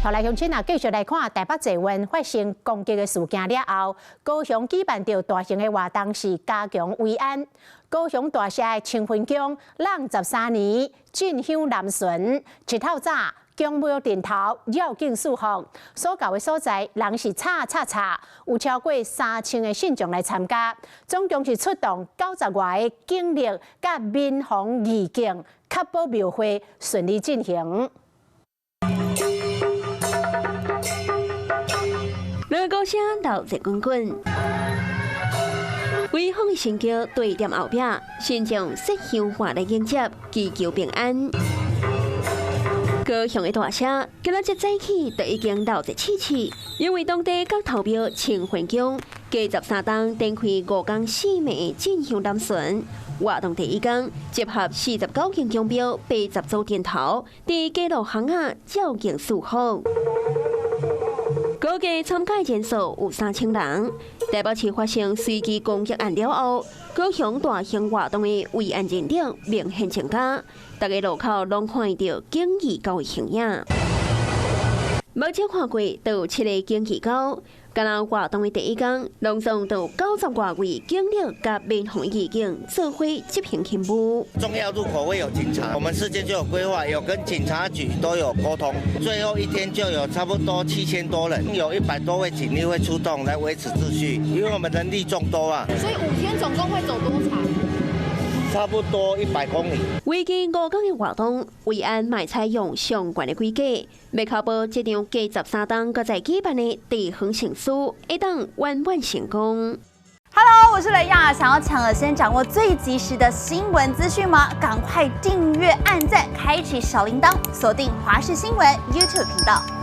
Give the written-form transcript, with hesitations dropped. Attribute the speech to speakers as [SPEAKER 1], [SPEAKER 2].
[SPEAKER 1] 好來，鄉親啊，繼續來看台北捷運發生攻擊的事件了後，高雄舉辦著大型的活動是加強維安。高雄大社的清芬宮，櫳13年進香南巡，一透早宮廟陣頭繞境四方，所到的所在人是吵吵吵，有超過3000个信眾來參加，總共是出動90外个警力佮民防義警，確保廟會順利進行。
[SPEAKER 2] 鑼鼓聲鬧熱滾滾，威風的神轎對踮後壁，信眾設香拜來迎接，祈求平安。高雄的大社，今仔日早起就已經鬧熱刺刺，因為當地角頭廟清芬宮加13冬展開5工4暝進香南巡活動，第一工集合49間宮廟80組陣頭，佇街路巷仔繞境四方。估計參加人數有3000人。台北市發生隨機攻擊案了後，高雄大型活動的維安人力明顯增加，逐个路口攏看著警義狗的形影。目前看過都有七个警義狗，敢若活動的第一工，攏總都有90外位警力佮民防義警做伙執行勤務。
[SPEAKER 3] 重要入口會有警察，我們事先就有規劃，有跟警察局都有溝通。最後一天就有差不多7000多人，有100多位警力會出動來維持秩序，因為我們人力眾多啊。
[SPEAKER 4] 所以5天總共會走多長？
[SPEAKER 3] 差不多100公里。
[SPEAKER 2] 為期5工的活動，維安嘛採用上懸的規格，欲確保這場加13冬閣再舉辦的地方盛事會當圓滿成功。
[SPEAKER 5] Hello，我是雷亞，想要搶先掌握最及時的新聞資訊嗎？趕快訂閱、按讚、開啟小鈴鐺，鎖定華視新聞 YouTube 頻道。